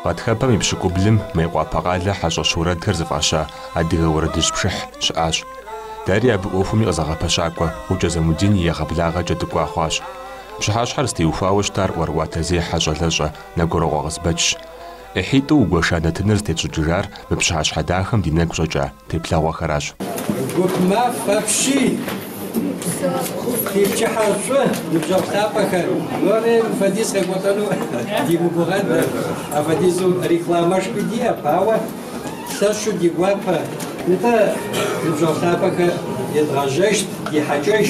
Гъатхэпэм и пщыкӏублым Мейкъуапэ къалэ хьэщӏэщ уэрэдхэр зыфӏаща адыгэ уэрэдыжь пшыхь щыӏащ. Дэри абы ӏуэхум и къызэгъэпэщакӏуэ Гъукӏэ Замудин и егъэблагъэкӏэ дыкӏуа хъуащ. Пщыхьэщхьэр зытеухуауэ щытар ӏуэрыӏуатэзехьэ щӏалэщӏэ Нэгурыгъуэ Къызбэчщ. ӏыхьитӏу угуэша нэтыныр зытетщӏыкӏыжар мы пщыхьэщхьэ дахэм ди нэгу щӏэкӏа теплъэгъуэхэращ. Гуп маф апщий! Фи пчыхьэ шӏу, ныбжьэгъу лъапӏэхэр! Нори мыфэдиз къекӏуэлӏэну ди мыгугъэн, афэдизу рекламэшхуи диӏэп, ауэ лъэщу ди гуапэ. Нтӏэ, ныбжьэгъу лъапӏэхэр, едгъэжьэщт ди хьэкӏэщ.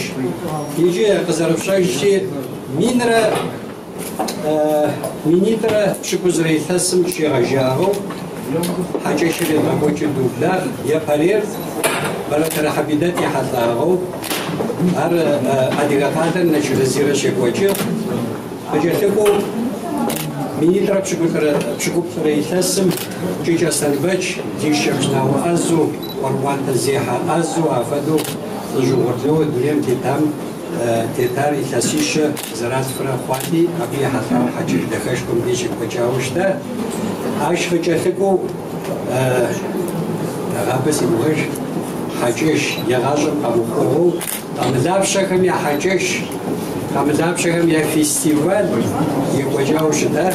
Иджы къызэрыфщӏэжщи, минрэ Минитӏрэ пщыкӏузрэ илъэсым щегъэжьагъэу хьакӏэщыр едгъэкӏуэкӏыу дублагъ. Япэрейр Бэрэтэрэ Хьэбидэт ехьэлӏагъэу, ар Адыгэ къалэм Нэчэрэзирэ щекӏуэкӏыгъ. Къыкӏэлъыкӏуэу минитӏрэ пщыкӏуплӏрэ илъэсым Кӏыкӏ Аслъэнбэч ди шыкӏэпшынауэ ӏэзэу, ӏуэрыӏуатэзехьэ ӏэзэу, афэдэу лӏыжь угъурлыуэ дунейм тетам тетар илъэсищэ зэралъфрэ хъуати, абы ехьэлӏауэ хьэкӏэщ дахэшхуэм деж щекӏуэкӏауэ щыта. Ащ къыкӏэлъыкӏуэу нэгъабэ си гугъэж хьэкӏэщ егъащӏэм къэмыхъугъэу къамылапщэхэм я хьэкӏэщ, къамылапщэхэм я фестиваль екӏуэкӏауэ щыта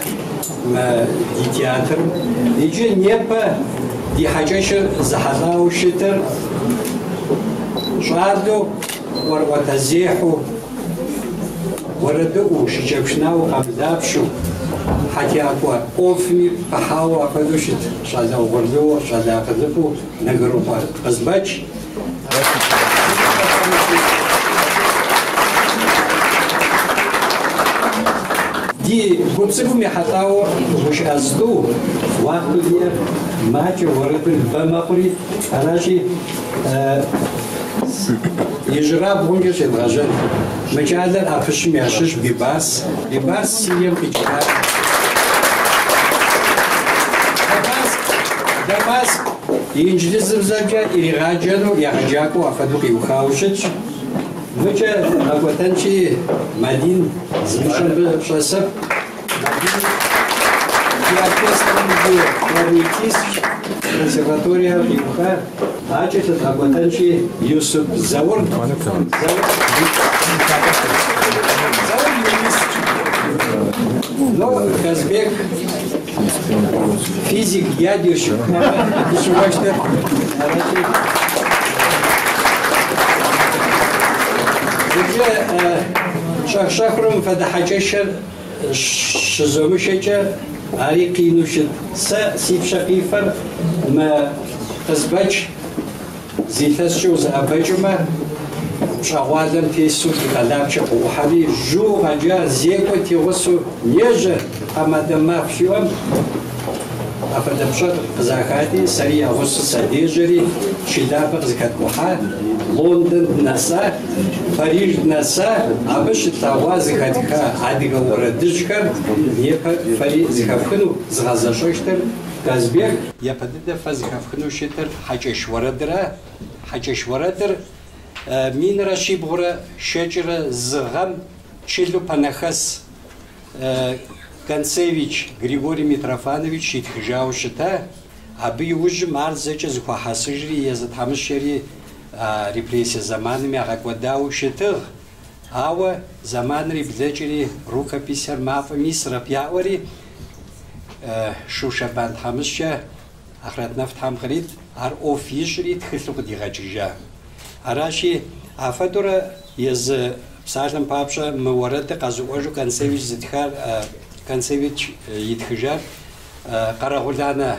мы ди театрым. Иджы непэ ди хьэкӏэщыр зэхьэлӏауэ щытыр щӏалэу ӏуэрыӏуатэзехьэу, уэрэдыӏуэу, шыкӏэпшынауэ къамылапщэу, хьэтиякӏуэ ӏуэхуми пыхьауэ апхуэдэу щыт щӏалэ угъурлыуэ, щӏалэ акъылыфӏэу Нэгурыкъуэ Къызбэч. Ди гуп цӏыкӏум ехьэлӏауэ гушыӏэ зытӏу, уахътэу диӏэр макӏэ, уэрэдыр бэ мэхъури, аращи, Ижьырабгъумкӏэ щедгъэжьэн. Мы кӏалэр ӏэпыщым ящыщ Бибарс. Бибарс Сирием къикӏыжа. Дамаск, Дамаск инджылызыбзэмкӏэ иригъаджэну егъэджакӏуэу апхуэдэу къиухауэ щытщ. Мыкӏэ дгъэкӏуэтэнщи, Мадин зымыщӏэ мыбы щӏэсэп. Мадин ди оркестрым и кларнетистщ, консерваториер къиуха. Акӏэ лъыдгъэкӏуэтэнщи, Юсуп Заур. Заур юристщ. Но Казбек физик, ядерщик, дыщыуэщтыр. Аращи, иджы щӏэх-щӏэхыурэ мыпхуэдэ хьэкӏэщэр щызомышэкӏэ ари къину щыт. Сэ си пщэ къифэр мы Къызбэч зы илъэскӏэ узэӏэбэкӏымэ, пщӏэгъуалэм тесу ди къалапчъэ къыӏухьэри, жьу къэджа зекӏуэ тигъусэу нежьэ, тхьэмадэ маф жиӏэм, апхуэдэ пщӏэр къызахати, сэри я гъусэу садежьэри, Чылабэ къызэхэткӏухьа, Лондон дынэса, Париж дынэса, абы щытлъэгъуа зэхэтха адыгэ уэрэдыжьхэр непэ фэри зэхэфхыну, зыгъэзэщӏэщтыр Казбек. Япэ дыдэ фэ зэхэфхыну щытыр хьэкӏэщ уэрэдыра. Хьэкӏэщ уэрэдыр минрэ щибгъурэ щэкӏрэ зы гъэм чылэу Пэнэхэс Концевич Григорий Митрофанович итхыжауэ щыта. Абы иужьым ар зэкӏэ зэхуахьэсыжри, езы тхьэмыщкӏэри репрессие зэманым ягъэкӏуэдауэ щытыгъ. Ауэ зэманри блэкӏри, рукописэр мафӏэм исрэп яӏуэри, Шу Шэбан тхьэмыщкӏэ ахърэт нэф Тхьэм кърит, ар ӏуэху ищӏри тхылъу къыдигъэкӏыжа. Аращи, афэдурэ езы псалъэм папщӏэ мы уэрэдыр къэзыӏуэжу Концевич зытхар, Концевич итхыжар Къэрэгъуланэ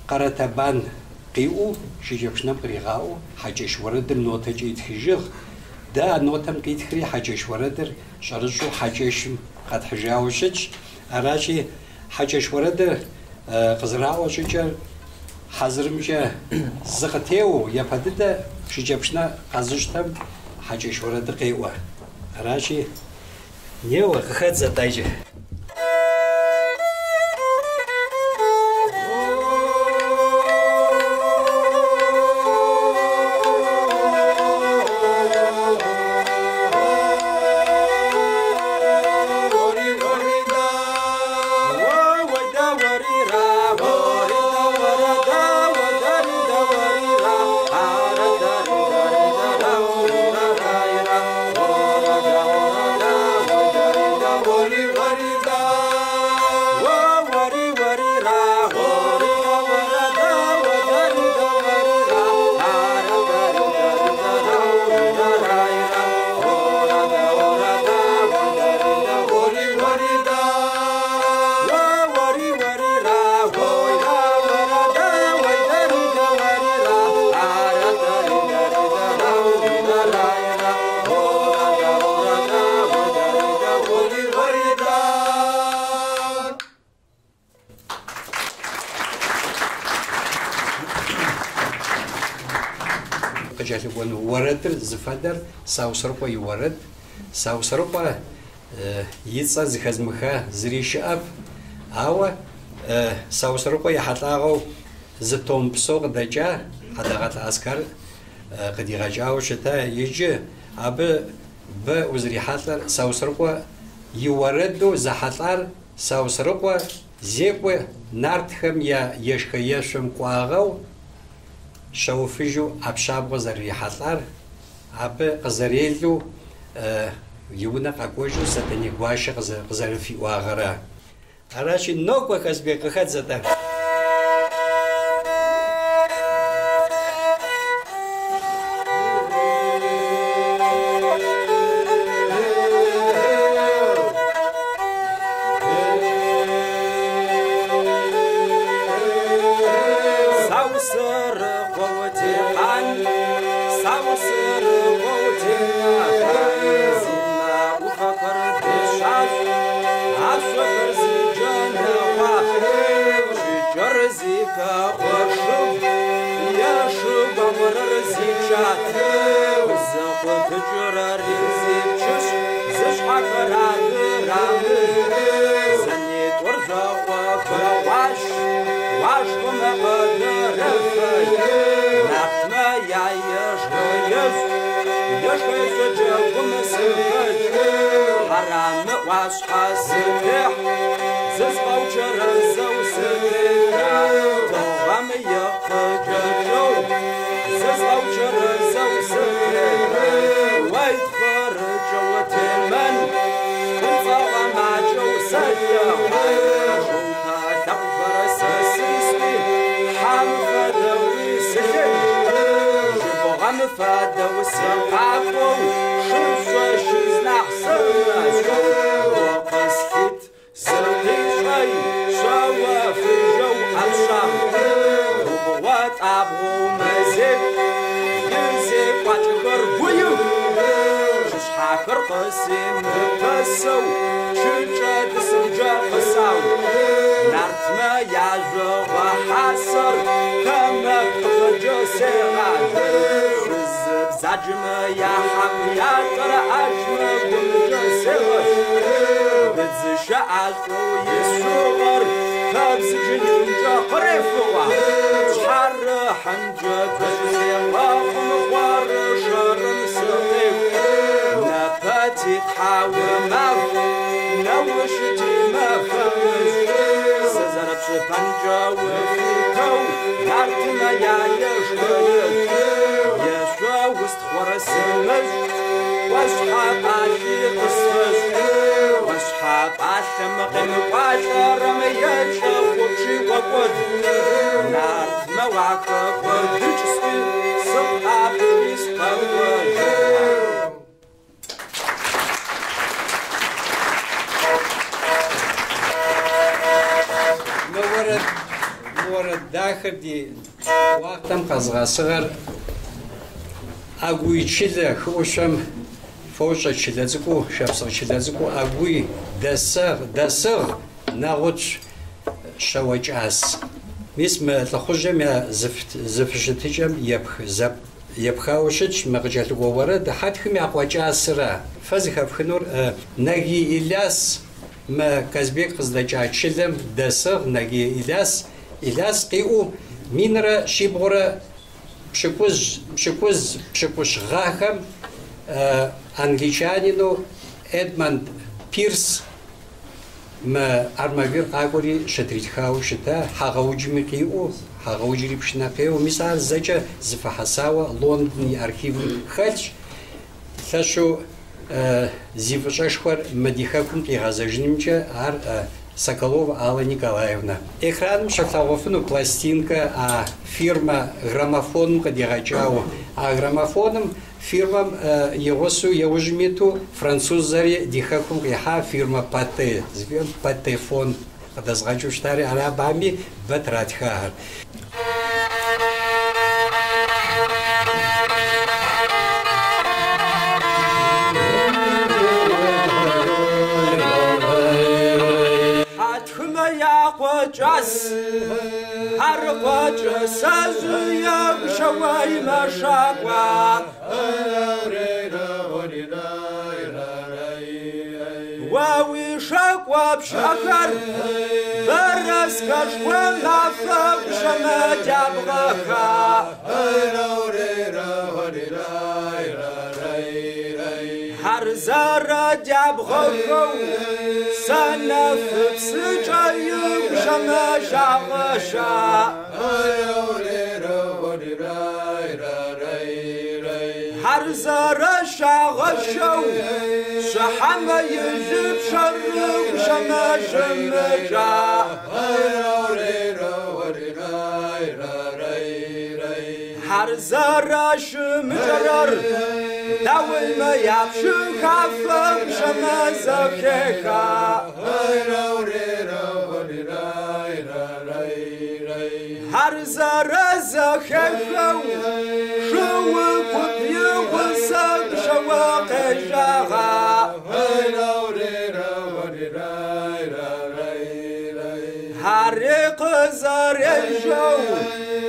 Къэрэтэбан къиӏуу, шыкӏэпшынэм къригъаӏуэу хьэкӏэщ уэрэдыр нотэкӏэ итхыжыгъ. Дэ а нотэм къитхри хьэкӏэщ уэрэдыр щӏэрыщӏэу хьэкӏэщым къэтхьыжауэ щытщ. Аращи, хьэкӏэщ уэрэдыр къызэраӏуэ щӏыкӏэр хьэзырымкӏэ зыкъытеуэу, япэ дыдэ шыкӏэпшынэ къэзыщтэм хьэкӏэщ уэрэдыр къеӏуэ. Аращи, неуэ, къыхэдзэ-тӏэ иджы. къыкӏэлъыкӏуэну уэрэдыр зыфэдэр Саусэрыкъуэ и уэрэд. Саусэрыкъуэ и цӏэр зыхэзмыха зыри щыӏэп, ауэ Саусэрыкъуэ ехьэлӏагъэу зы том псо къыдэкӏа Хьэдэгъэлӏэ Аскэр къыдигъэкӏауэ щыта. Иджы абы бэ узрихьэлӏэр Саусэрыкъуэ и уэрэду зэхьэлӏар Саусэрыкъуэ зекӏуэ нартхэм я ешхэ-ешъом кӏуагъэу Щэуфыжу ӏэпщабгъуэ зэрырихьэлӏар, абы къызэрелу и унэ къэкӏуэжу Сэтэней гуащэ къызэрыфиӏуагъэра. Аращи, нокӏуэ, Казбек, къыхэдзэ-тӏэ. Дахэр ди уахътэм къэзгъэсыгъэр Агуй чылэ хыӏушъом фощӏэ чылэ цӏыкӏуу, шапсыгъ чылэ цӏыкӏуу Агуй дэсыгъ нэгъуцу щэуэкӏас. Мис мы лӏыхъужьым я зыфыщытыкӏэм епхауэ щытщ мы къыкӏэлъыкӏуэ уэрэд Хьэтхым я къуэкӏасыра. Фэ зыхэфхынур Нэгий Иляс мы Казбек къыздэкӏа чылэм дэсыгъ Нэгий Иляс. Иляс къиӏуу минрэ щибгъурэ пщыкӏуз пщыкӏущ гъэхэм англичанину Эдмонд Пирс мы Армавир къакӏуэри щытритхауэ щыта, хьэгъэуджми къиӏуу, хьэгъэуджри пшынэ къеуэу. Мис ар зэкӏэ зыфыхьэсауэ Лондон и архивым хэлъщ. Лъэщу зи фӏыщӏэшхуэр мы ди хэкум къигъэзэжынымкӏэ ар Соколова Алла Николаевна. Экраным щыфлъагъуфыну пластинкэ а фирмэ граммофоным къыдигъэкӏауэ. А граммофоным фирмэм и гъусэу еужьым иту французэри ди хэкум къихьа фирмэ Пате, зыфиӏэм Патефон къыдэзгъэкӏыу щытари арабами бэ тратхахэр. Хьэтхымэ я къуэкӏас, Аркъуэкӏэ сэжьые гущэуэ и мэшакӏуэ. Уэ уи шэкӏуэ пщыӏэхэр бэрэскэшхуэ мафэ гущэмэ дябгъэха. Хьэрзэрэ дябгъэхэу сэ нэфыпсыкӏэ и гущэмэ щагъэща. Хьэрзэрэ щагъэщэу щыхьэмэ и лыпщэр гущэмэ щымыкӏа. Хьэрзэрэ щымыкӏэрэр даулмэ я пщыхафэ гущэмэ зэхеха. Хьэрзэрэ зэхехэу шыу куп и гъусэ гущэуэ къежьагъа. Хьэри къызэрежьэу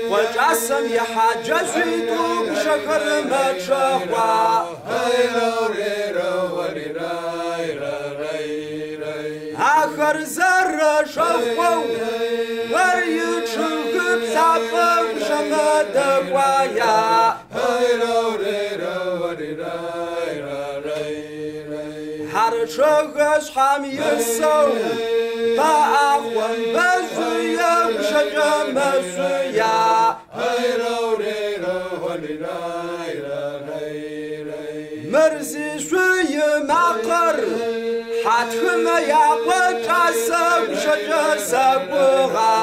къуэкӏасэм и хьэджэжьитӏу гущэхэр мэчэхъуа. Ахэр зэрэшэхъуэу уэр и чъыгы плъапӏэ гущэмэ дэкӏуая. Хьэр чъыгышъхьэм исэу баӏахъуэм бэжъые гущэкӏэ мэжъуя. Мыр зишъу и макъыр хьатхымэ я къуэкӏасэ гущэкӏэ сэгугъа.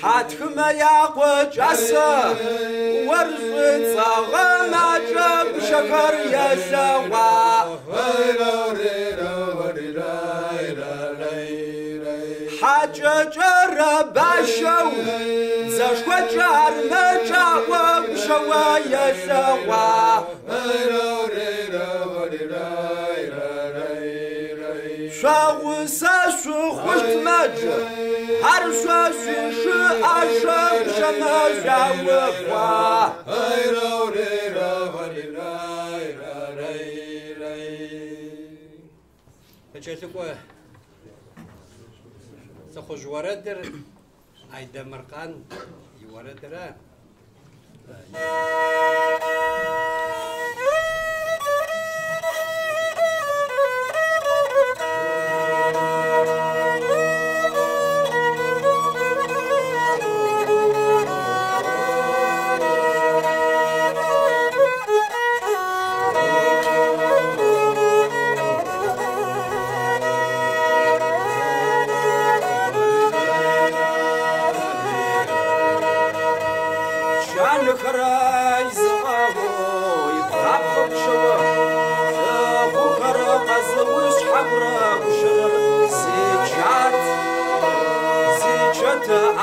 Хьатхымэ я къуэкӏасэ уэр шӏуцӏэгъэ макӏэ гущэхэр елъэгъуа. Хьакӏэкӏэрэ бащэу дзэшхуэкӏэ ар мэкӏаӏуэ гущэуэ елъэгъуа. Шъуэгъусэ шъухъущтмэджэ ар шъо шъуишыӏэшэ гущэмэ шъуаупхъуа. Къыкӏэлъыкӏуэ лӏыхъужь уэрэдыр Айдэмыркъан и уэрэдыра.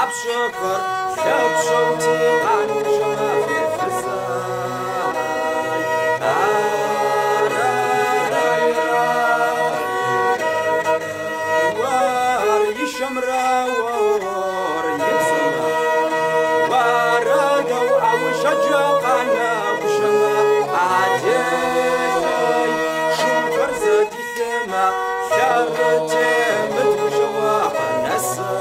Апщэхэр лъэпщэу тикъанущэмэ фефызай. Уэр ишэмрэ уэр ипсэмрэ уэрэдэу ӏэущэджэ къанэ гущэмэ аделъэй шухэр зэдилъэмэ лъэрытемыт гущэуэ къэнэсай.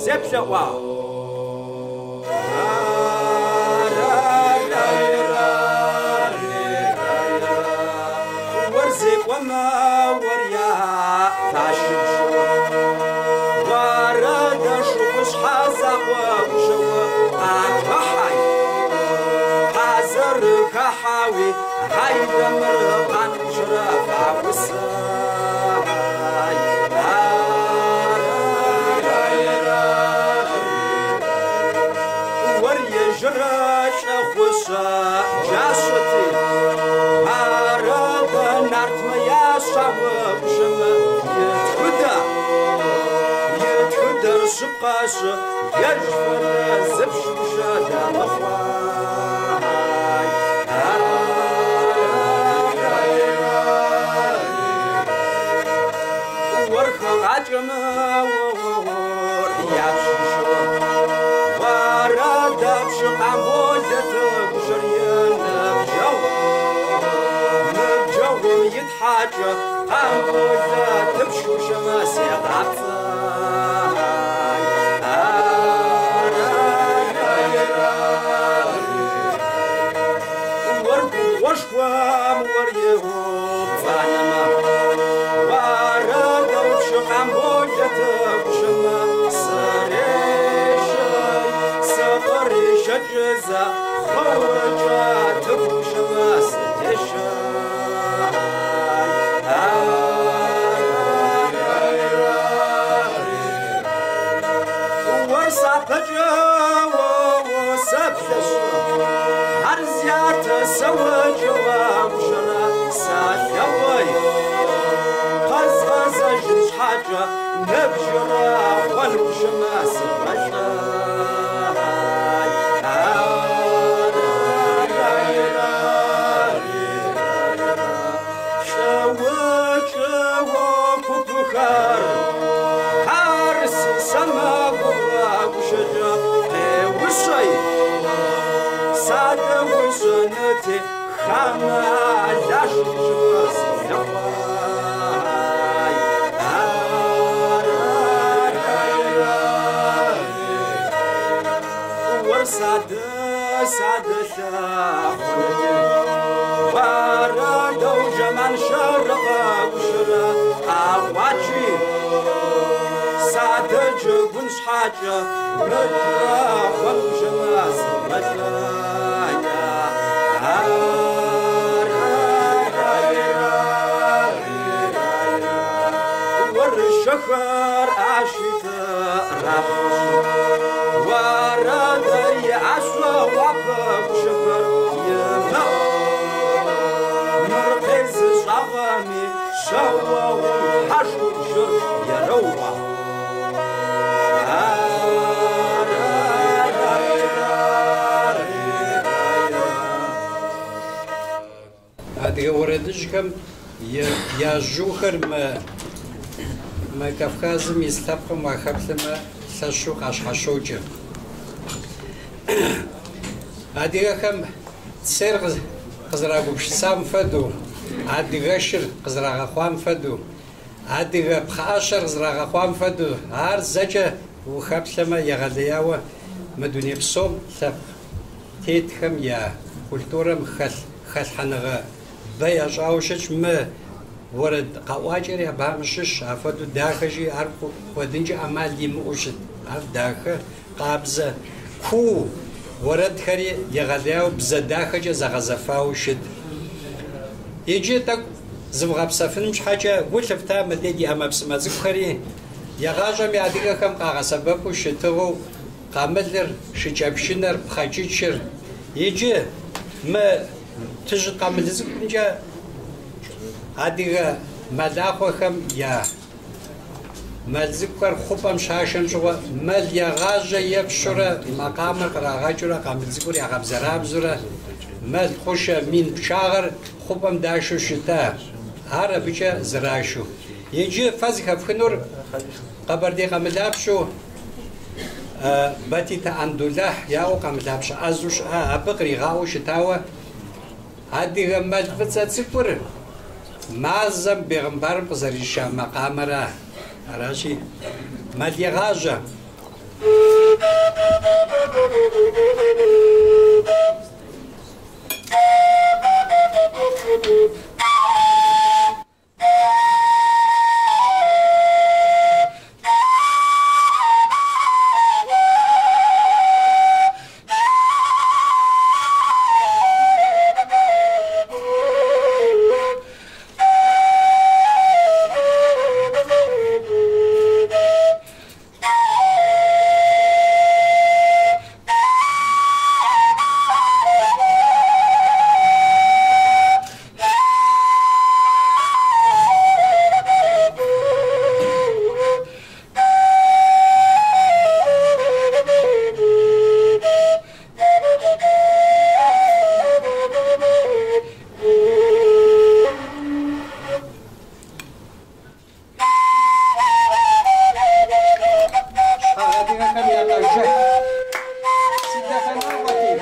Зеплъэӏуа. Уэр зекӏуэмэ уэр я фащыб щауэ къахыхьай, къазэрыхыхьауи Айдэмыркъан гущэрэ фаусай. Уэр ежьырэ лӏыхъущэ джащэти, арэдэ нартмэ я щауэ гущэмэ и тхыдэ. И тхыдэр щыпкъэщ, ежь фэдэ зыпщ гущэ дэмыхъуай. Уэр хэгъакӏэмэ уор япщ Уэрэдэ пщы Къамболэт гущэр и ныбжьэгъу. Ныбжьэгъум и тхьэкӏэ Къамболэтыпщ гущэмэ сегъапцӏэ. Уэр гугъуэшхуэм уэр еупцӏанэмэ, уэрэдэ пщы Къамболэт гущэмэ сырешэй, сыкърешэкӏызэ хъыукӏэ тыку гущэмэ сытешэй. Уэр сапэкӏэ сэплъэщ, ар зятэ сэуэкӏыуэ гущэрэ салъэгъуэй. Къэзгъэзэжын щхьэкӏэ ныбжьырэ хъуэн гущэмэ сыгъэлӏай. Лӏэукӏыуэ купыхэр ар си сэмэгугъэ гущэкӏэ къеущэй. Садэ ущӏыныти хамэ алащ гущэмэ сылъыхъуай. Уэр садэ садэ лъэхъуныти, уэрэдэу жэман шэрыкъэ гущэрэ къагъуачи. Садэ джэгун щхьэкӏэ мыдрэ хъуэн гущэмэ сыгъэлӏая. Уэрышэхэр ащитырахъщ, уэрэдэ и ӏэщэ гъуапэ гущэхэр имыӏэу. Мыр къезыщӏагъэми щауэгъум хьэшу бжыр ерэуэ. Адыгэ уэрэдыжьхэм я жьухэр мы Кавказым ис лъэпкъым уахэплъэмэ лъэщу къащхьэщокӏыр. Адыгэхэм цейр къызэрагупсысам фэдэу, адыгэшыр къызэрагъэхъуам фэдэу, адыгэ пхъэӏэщэр къызэрагъэхъуам фэдэу, ар зэкӏэ ухэплъэмэ егъэлеяуэ мы дуней псом лъэпкъ тетхэм я культурэм хэлъхьэныгъэ бэ ящӏауэ щытщ. Мы уэрэд къэӏуакӏэри абыхэм щыщ, апхуэдэу дахэщи, ар кӏуэдынкӏэ ӏэмал имыӏэу щыт. Ар дахэ, къабзэ, куу уэрэдхэри егъэлеяуэ бзэ дахэкӏэ зэгъэзэфауэ щыт. Иджы тӏэкӏу зывгъэпсэфыным щхьэкӏэ гу лъыфта мыдей ди ӏэмэпсымэ цӏыкӏухэри егъащӏэми адыгэхэм къагъэсэбэпу щытыгъэу къамылыр, шыкӏэпшынэр, пхъэкӏычыр. Иджы мы тыжьын къамыл цӏыкӏумкӏэ адыгэ мэлахъуэхэм я мэл цӏыкӏухэр хъупӏэм щашэм щыгъуэ мэл егъажьэ епщурэ макъамэр кърагъэкӏыурэ къамыл цӏыкӏур ягъэбзэрабзэурэ мэл хъушэ мин пчъагъэр хъупӏэм дашу щыта. Ар абыкӏэ зэрашу. Иджы фэ зыхэфхынур Къэбэрдей къамылапщэу Батитэ Андулахь яӏэу къамылапщэ ӏэзэу щыӏа, абы къригъаӏуэу щытауэ адыгэ мэл фӏыцӏэ цӏыкӏур мазэм бегъымбарым къызэриша макъамэра. Аращи, мэл егъажьэ. Адыгэхэм я къэжыхь. Си Дахэнагъуэти.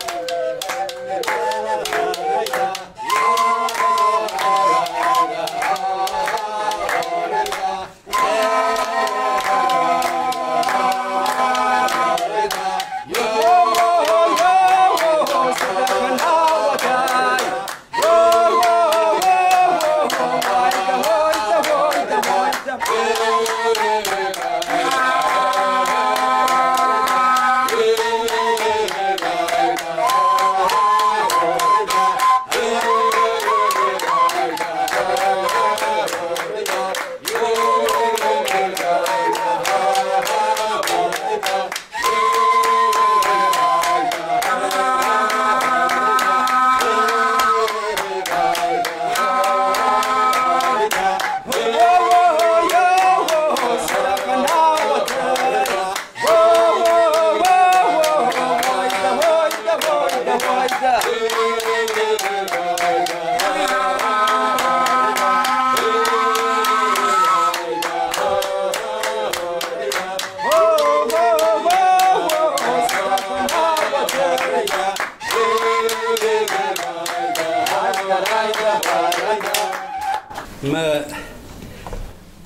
Мы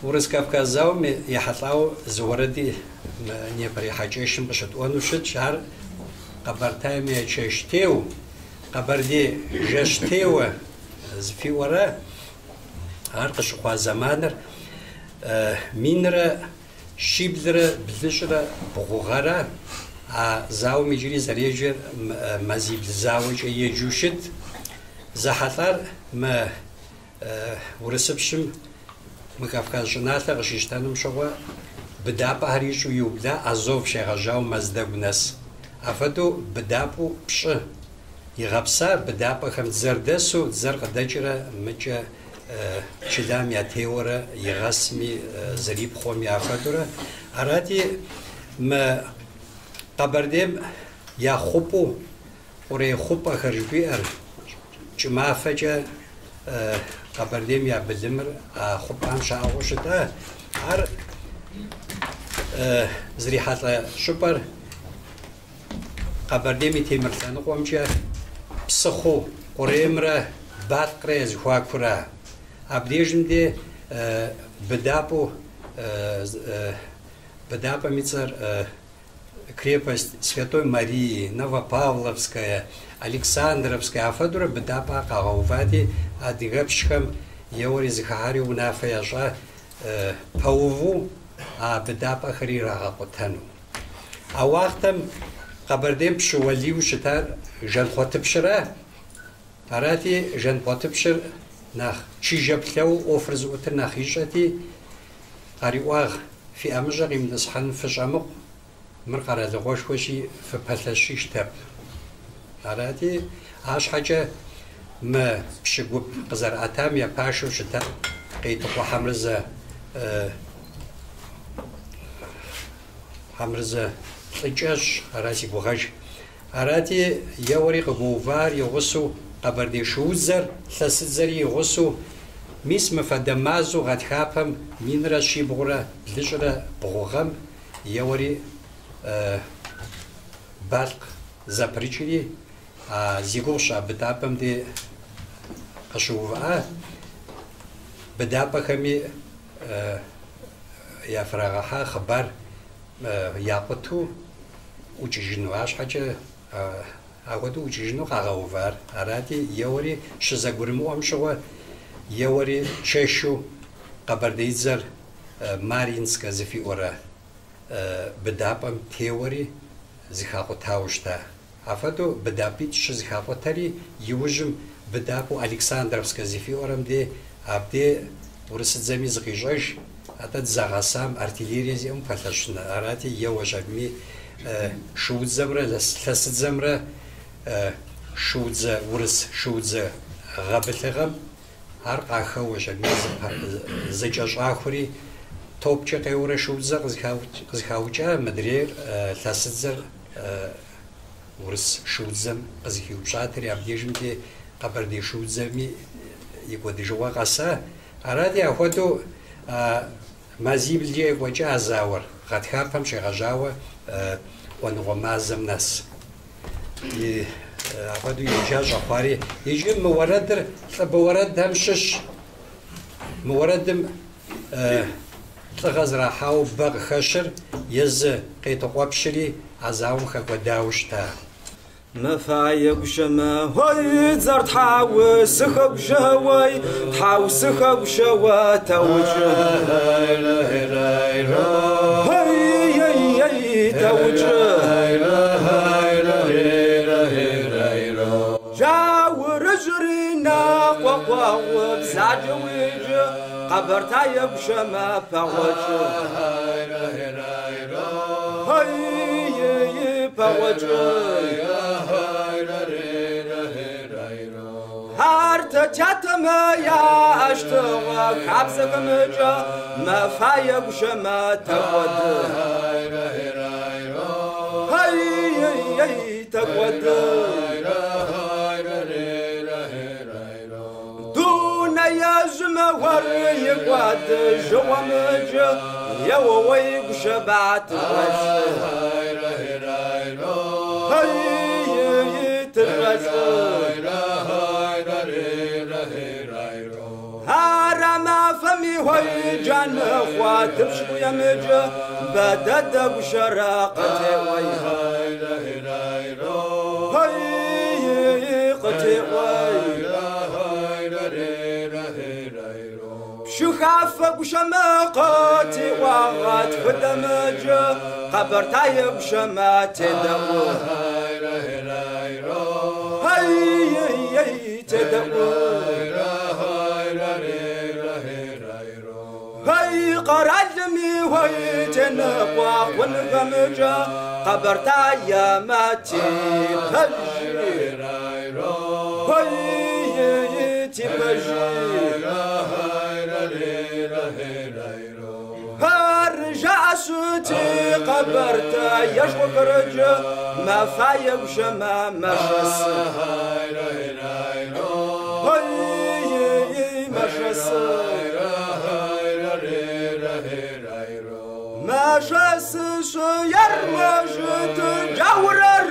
Урыс-Кавказ зауэм ехьэлӏауэ зы уэрэди мы нобэрей хьэкӏэщым къыщытӏуэну щытщ. Ар Къэбэртайм я чэщтеу, Къэбэрдей жэщтеуэ зыфиӏуэрэ ар къыщыхъуа зэманыр 1173 гъэрэ а зауэм иджыри зэреджэр мазибл зауэкӏэ еджэу щыт. Зэхьэлӏар мы Урысыпщым мы Кавказ щӏыналъэр къыщищтэнум щыгъуэ быдапӏэхэр ищӏу иубла Азов щегъэжьауэ Мэздэгу нэс. Апхуэдэу быдапӏэу пщӏы игъэпса быдапӏэхэм дзэр дэсу, дзэр къыдэкӏрэ мыкӏэ чылам ятеуэрэ игъэсми, зэрипхъуэми апхуэдэурэ. Арати, мы Къэбэрдейм я хъупӏэу Къурей хъупӏэхэр жыхуиӏэр, кӏымафэкӏэ Къэбэрдейм я былымыр а хъупӏэм щаӏыгъыу щыта. Ар зрихьэлӏэ щӏыпӏэр Къэбэрдейм и темыр лъэныкъуэмкӏэ псыхъуу Къуреймрэ Балъкърэ я зэхуакура. Абдежым де быдапӏэу быдапӏэм и цӏэр крепость Святой Марии, Новопавловская, Александровская, апхуэдэурэ быдапӏэ къагъэувати, адыгэпщхэм еуэри зыхыхьари унафэ ящӏа пэуву а быдапӏэхэри ирагъэкъутэну. А уахътэм Къэбэрдейм пщы уэлийуэ щытар Жанхъуэтыпщыра. Арати, Жанхъуэтыпщыр нэхъ чыжьэ плъэу ӏуэхур зыӏутыр нэхъ ищӏэти, къариӏуагъ, Фи ӏэмыщӏэ къимытӏысхьэным фыщӏэмыкъу, мыр къэралыгъуэшхуэщи, фыпэлъэщыщтэп. Арати, арщхьэкӏэ мы пщы гуп къызэрыӏэтам я пашэу щыта Къейтыкъуэ Хьэмырзэ Хьэмырзэ лӏы кӏэщӏ, ара си гугъэж. Арати, еуэри къыгуэувар и гъусэу Къэбэрдей шуудзэр, лъэсыдзэри и гъусэу, мис мы фэдэ мазэу гъатхапэм 1773 гъэм еуэри Балъкъ зэпрыкӏри, а зи гугъу сщӏа быдапӏэм де къыщыувыӏа быдапӏэхэми яфрагъэхьа хъыбар якъутэу ӏукӏыжыну. Арщхьэкӏэ апхуэдэу ӏукӏыжыну къагъэувар. Арати, еуэри щызэгурымыӏуэм щыгъуэ, еуэри чэшу къэбэрдеидзэр Марьинскэ зыфиӏуэрэ быдапӏэм теуэри зыхакъутауэ щыта. Апхуэдэу быдапӏитӏ щызыхакъутэри, иужьым быдапӏэу Александровскэ зыфиӏуэрэм де абде урысыдзэми зыкъищӏэж, атӏэ дзэ гъэсам артиллерие зиӏэм пэлъэщын. Арати, еуэщ абыми шуудзэмрэ лъэсыдзэмрэ шуудзэ, урыс шуудзэ гъэбылъыгъэм ар къахэуэщ абыми зэкӏэщӏахури, топкӏэ къеуэрэ шуудзэ къызыхаукӏа, мыдрейр лъэсыдзэр урыс шуудзэм къызыхиупщӏатэри, абдежым де къэбэрдей шуудзэми и кӏуэдыжыгъуэ къэса. Арати, апхуэдэу мазиблкӏэ екӏуэкӏа зауэр. Гъатхапэм щегъэжьауэ ӏуэныгъуэ мазэм нэс. И апхуэдэу еджа щӏэхъуари. Иджы мы уэрэдыр лӏыбэ уэрэдхэм щыщ. Мы уэрэдым лӏыгъэ зэрахьауэ бэ къыхэщыр езы Къетыкъуэпщри а зауэм хэкӏуэдауэ щыта. Мэфае гущэмэ, ой, дзэр тхьаусыхэ гущэ, ой, тхьаусыхэ гущэ, тэукӏы. Ой, ей, ей, тэукӏы. Джаурыжьри нэкъуэкъуэгъу бзаджэ уиджы, Къэбэртае гущэмэ пэгъокӏы. Ой, ей, пэгъокӏы. Ар тэ тятэмэ ящтыгъэ хабзэхэмыкӏэ мэфае гущэмэ тэкӏуэды. Эй, ей, ей, тэкӏуэды. Дунеежьымэ уэр икӏуэды жьыгъуэмыкӏэ, еуэуэй гущэба тыщӏэлъ. Эй, ей, тыщӏэлъ. Ара мафэми ой джаныхъуэ тыпщыкӏуемыкӏэ, бэдэдэ гущэрэ къытеӏуэй. Эй, ей, къытеӏуэй. Пщыхафэ гущэмэ къытеӏуагъэ тхыдэмыкӏэ, Къэбэртае гущэмэ тедэӏу. Эй, ей, ей, тедэӏу. Эй, къэралми ой теныкъуэ хъунхэмыкӏэ, Къэбэртаемэ типэжи. Ой, ей, типэжи. Жаӏэщыти Къэбэртаешхуэхэрыкӏэ, мэфае гущэмэ мэшэс. Ой, ей, мэшэс. Мэшэсыщ ермэжыт джаурэр,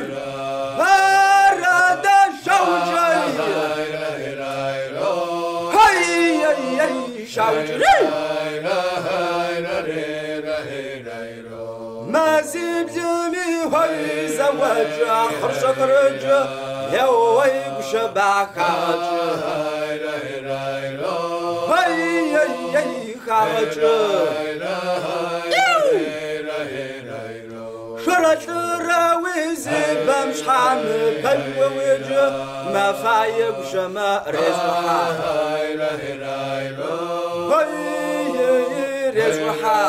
Бэрэдэ шаукӏэй. Эй, ей, ей, шаукӏри. Мэзиблми ой зэуэкӏэ, хъырщэхэрыкӏэ, еуэй гущэба хагъэкӏы. Эй, ей, ей, хагъэкӏы. Шэрэлӏырэ уизыбэм щхьэмыпэжуэ уиджы, мэфае гущэмэ рещӏыхьэ. Ой, ей, рещӏыхьэ.